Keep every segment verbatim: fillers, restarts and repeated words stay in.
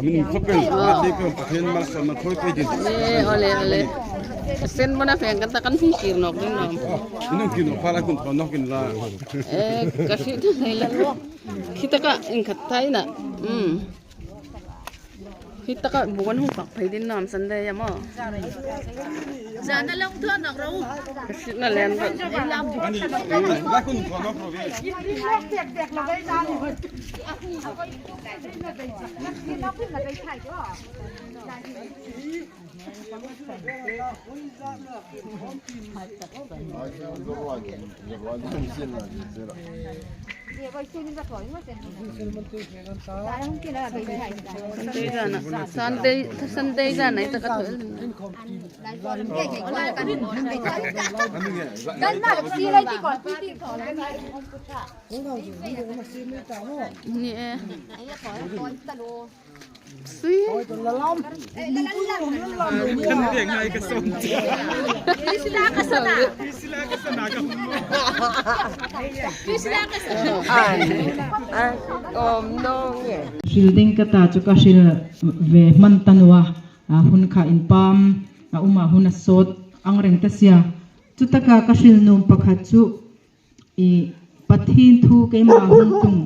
Min khop pen, ma te pen, Pathien malsawmna thawi pei ding. E, ole, ole. Sen bona fen kan ta kan hung kir nawk ding nawm. Inang kir nawk pha lai kun thaw nawk in la. E, ka hriet thei la. Khi taka inkhat thei na. Hmm. Khi taka bukan hung pak phei ding nawm Sunday a maw. Zana long thaw nawk ro. Ka hrietna len ba. Ani, lai kun thaw nawk ro ve. Sunday gana, Sunday, Sunday gana, ita ka thol. Ni e. Sui. Kan tieng hai ka sawm. Sila ka sana ka hum. An, an, om no nge. Hril ding ka ta chu ka hril ve hman ta naw a. A hun kha inpam, a um a hun a sawt ang reng ta sia. Chu taka ka hril nuom pakhat chu I Pathien thu keima hung tlung.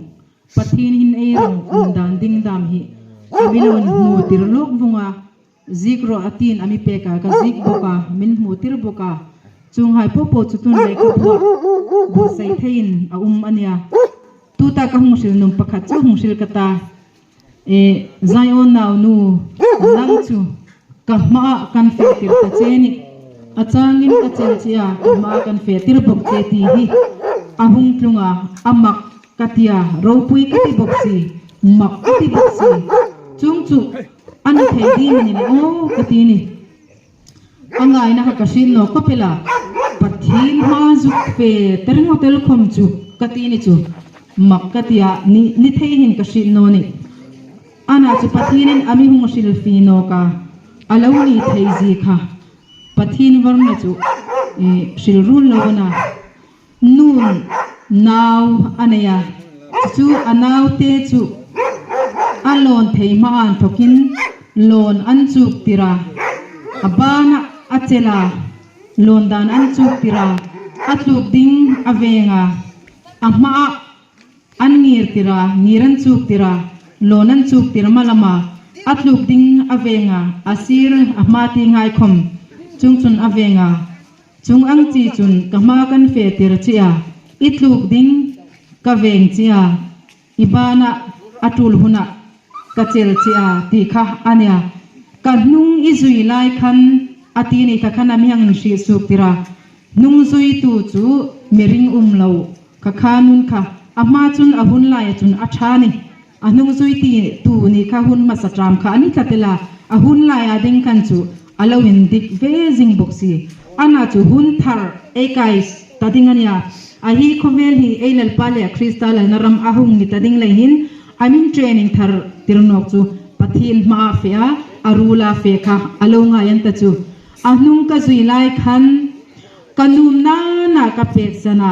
Pathien hin ei rawng um dan ding dam hi a mi lo hmu tir lawk vong a. Ziek rawh a tiin a mi pek a, ka ziek bawk a, min hmu tir bawk a. Chuonghai popo chu tun lekhabu buotsai theiin a um a nia. Tuta ka hung hril nuom pakhat chu hung hril ka ta. E, Zion naunu, nang chu ka hmaa kan fe tir ta che ni. A changin ka chel che a, ka hmaa kan fe tir bawk che ti hi a hung tlung a, a mak ka ti a, ropui ka ti bawk si, mak ka ti bawk si. Chuong chu a ni thei ding ni le aw ka ti ni. A ngaina kha ka hriet naw khawp el a, Pathien hmaa zuk fe ta ringawt el khawm chu ka ti ni chu, mak ka ti a, ni, ni thei hin ka hriet naw ni. Ana chu Pathienin a mi hung hrilfie nawk a, a lo ni thei zie kha Pathien varna chu, eh, hril ruol lo a na. Nun nau a nei a, chu a naute chu a lawn thei hmaa inthawkin lawn an chuk tir a, a bana a chel a, lawn dan an chuk tir a, a tluk ding a veng a, a hmaa an ngir tir a, ngir an chuk tir a, lawn an chuk tir malam a, a tluk ding a veng a, a sir a hma tieng hai khawm chuong chun a veng a. Chuong ang chi chun ka hmaa kan fe tir che a, i tluk ding ka veng che a, i bana a tul huna ka chel che a ti kha a nia. Ka hnung i zui lai khan a ti ni kha khan a mi hang hriet suk tir a. Hnung zuitu chu mi ringum lo kha kha nun kha, a hma chun a hun laia chun a ṭha ni. A hnung zui ti tu ni kha hun hmasa ṭam kha a ni tlat el a, a hun laia ding khan chu a lo indik ve zing bawk si. Ana chu hun thar ei kai ta ding a nia. A hi khawvel hi ei Lalpa le Krista lalna ram a hung ni ta ding lei hin a min training thar tir nawk chu Pathien hmaa fe a, a ruola fe kha a lo ngai an ta chu. A hnung ka zui lai khan ka nuom nana ka pek san a,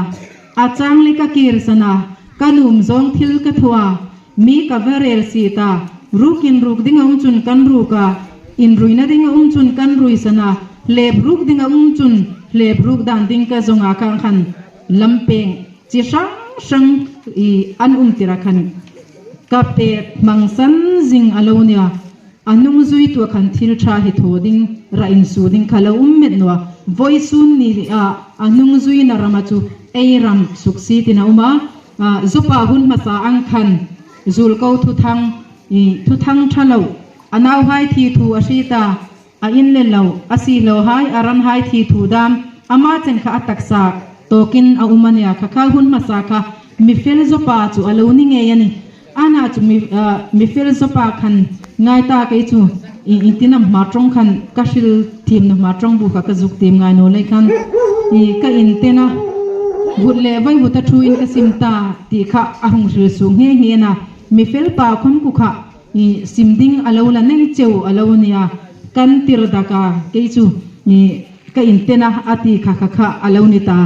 a chang le ka kir san a, ka nuom zawng thil ka thaw a, mi ka va rel si ta, ruk inruk ding a um chun kan ruk a, inruina ding a um chun kan rui san a, hlep ruk ding a um chun hlep ruk dan ding ka zawng a, kang khan lam peng chi hrang hrang i an um tir a khan ka pek hmang san zing a lo nia. A hnung zuitu a khan thil ṭha hi thaw ding, ra insu ding kha lo um met naw a. Vawisun ni a, a hnung zuina rama chu ei ram suksiet in a um a. A, Joba hun hmasa ang khan, Zulko thuthang, i, thuthang ṭha lo, a nauhai thi thu a hriet a, a in le lo, a siehlawhai, a ranhai thi thu dam, ama chen kha a taksa tawkin a um a nia. Kha kha hun hmasa kha mi fel Joba chu a lo ni ngei a ni. Ana chu mi, ah, mi fel Joba khan ngai ta, kei chu i, i tin am hma ṭawng khan ka hril thiemna hma ṭawng bu kha ka zuk tiem ngai naw lei khan i ka inten a, vut le vai vuta ṭhuin ka sim ta ti kha a hung hril suk nghe nghe a na. Mi fel pa khawm ku kha i, sim ding a lo la nei cheu a lo nia, kan tir dak a, kei chu, i, ka inten a, a ti kha kha kha a lo ni ta.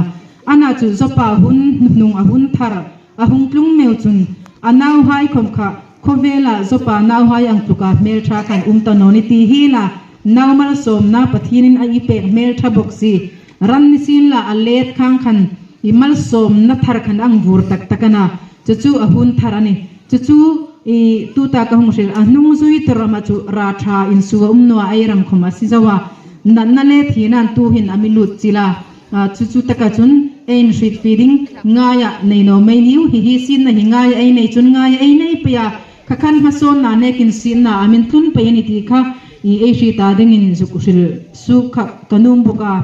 Ana chu zawpa hun hnung a hun thar a hung tlung meu chun a nauhai khom kha khawvela zawpa nauhai ang tluka hmelṭha kan um ta naw ni ti hi la, nau malsawmna Pathienin a i pek hmelṭha bawk si. Ran ni sin la a let khang khan i malsawmna thar khan ang vur tak tak a na. Chu chu a hun thar a ni. Chu chu i tuta ka hung hril a hnung zui tor ama chu ra ṭha insuo um naw a, ei ram khom a si zo a. Natna le thina an tu hin a mi lut chil a. A, chu chu taka chun ei inhriet fie ding ngaia nei naw mei niu, hi hi sinna hi ngaia ei nei chun ngaia ei nei pei a. Kha khan hmasawnna nekin sinna a min tlun pei a ni ti kha i ei hriet ta dingin zuk hril suk kha ka nuom bawk a.